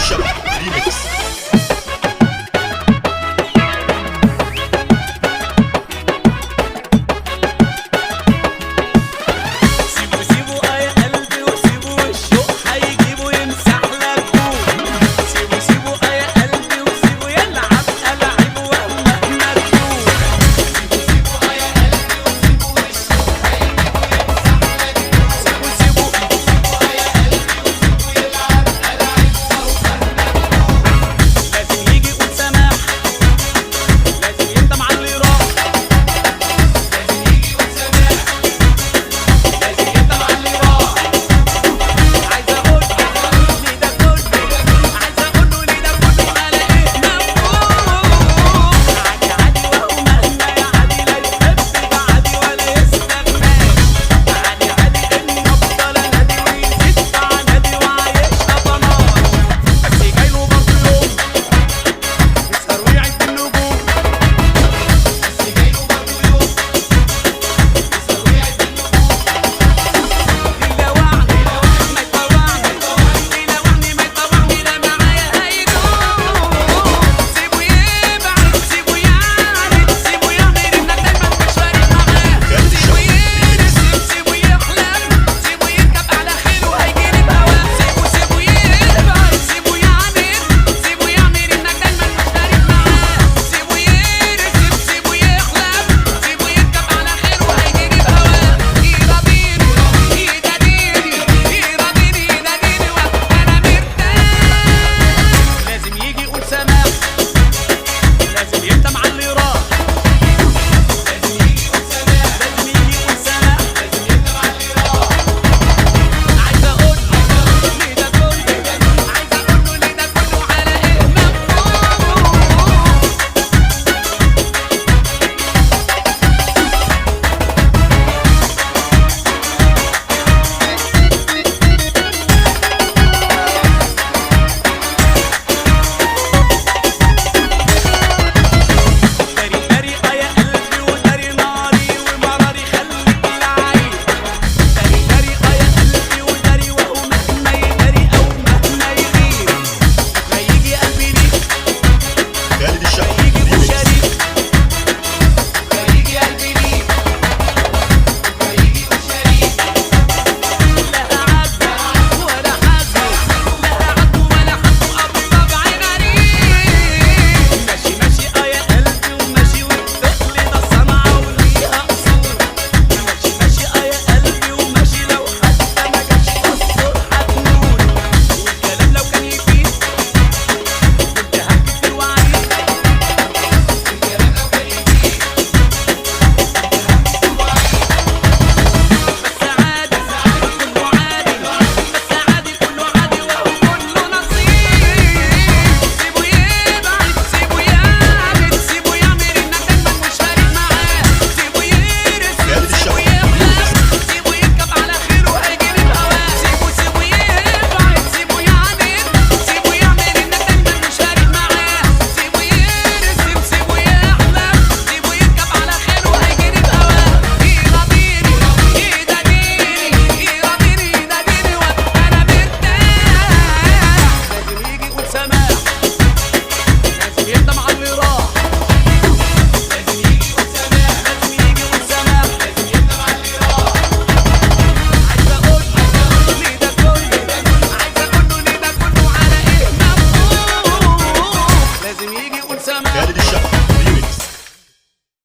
الشبح ريميكس. سيبوا سيبوا يا قلبي وسيبوا الشوق هيجيبوا يمسح لك جول. سيبوا سيبوا يا قلبي وسيبوا يلعب ألعب ومهما تقول. سيبوا سيبوا يا قلبي وسيبوا الشوق هيجيبوا يمسح لك جول. سيبوا سيبوا يا قلبي وسيبوا يلعب ألعب ومهما تقول. لازم يجي يقول سماح، لازم يندم على اللي راح. لازم يجي يقول سماح، لازم يندم على اللي راح. عايز اقول ليه ده كله، عايز اقول له ليه ده كله على ايه مفهوم. عادي عادي وهو مهما يعدي لا يحب بعدي ولا يستغناش. عادي عادي اني افضل انادي ويزيد في عنادي وعايشها طناش. بس جايله برضه يوم يسهر ويعد النجوم. بس جايله برضه يوم يسهر ويعد النجوم. ليلة وعني ما يطوعني، ليلة وعني ما يطوعني، لا معايا هيدوم. سيبه يبعد، سيبه يعند، سيبه يعمل انك دايما مش فارق معاه. سيبه يرسم، سيبه يحلم، سيبه يركب على خيله وهيجيلي بهواه. سيبه سيبه يبعد، سيبه يعند، سيبه يعمل انك دايما مش فارق معاه. سيبه يرسم، سيبه يحلم، سيبه يركب على خيله وهيجيلي بهواه. يراضيني يناديني، يراضيني يناديني وانا مرتاح. لازم يجي يقول سماح، لازم يندم على اللي راح. لازم يجي يقول سماح، لازم يجي يقول سماح، لازم يندم على اللي راح. عايز اقول ليه ده كله، عايز اقول له ليه ده كله على ايه مفهوم. داري داري يا قلبي وداري ناري ومراري خليك لعيب. داري داري يا قلبي وداري وهو مهما يداري او مهما يغيب. بكره يجي قلبي ليك، خالد الشبح يجي ريميكس. وشريك. بكره يجي قلبي ليك، بكره يجي وشريك. لا عدو ولا حد، لا عدو ولا حد وابو طبع غريب. ماشي ماشي يا قلبي وماشي والتقل ده صنعة وليها اصول. ماشي ماشي يا قلبي وماشي لو حتى ما جاش الصور هتنول. والكلام لو كان يفيد كنت هكتر وعيد. الكلام لو كان يفيد كنت هكتر وعيد. بس عادي كله عادي، بس عادي كله عادي وهو كله نصيب. سيبه يبعد، سيبه يعند، سيبه يعمل انك دايما مش فارق معاه. سيبه يرسم، خالد سيبه الشبح يحلم، سيبه يركب على خيره وهيجيلي بهواه. سيبه سيبه يبعد، سيبه يعند، سيبه يعمل انك دايما مش فارق معاه. سيبه يرسم، سيبه يحلم، سيبه يركب على خيره وهيجيلي بهواه. يراضيني يناديني، يراضيني يناديني وانا مرتاح. لازم يجي يقول سماح، لازم يندم على اللي راح. لازم يجي يقول سماح، لازم يجي يقول سماح، لازم يندم على اللي راح. عايز اقول ليه ده كله، عايز اقول له ليه ده كله على ايه مفهوم. لازم يجي يقول سماح. خالد الشبح.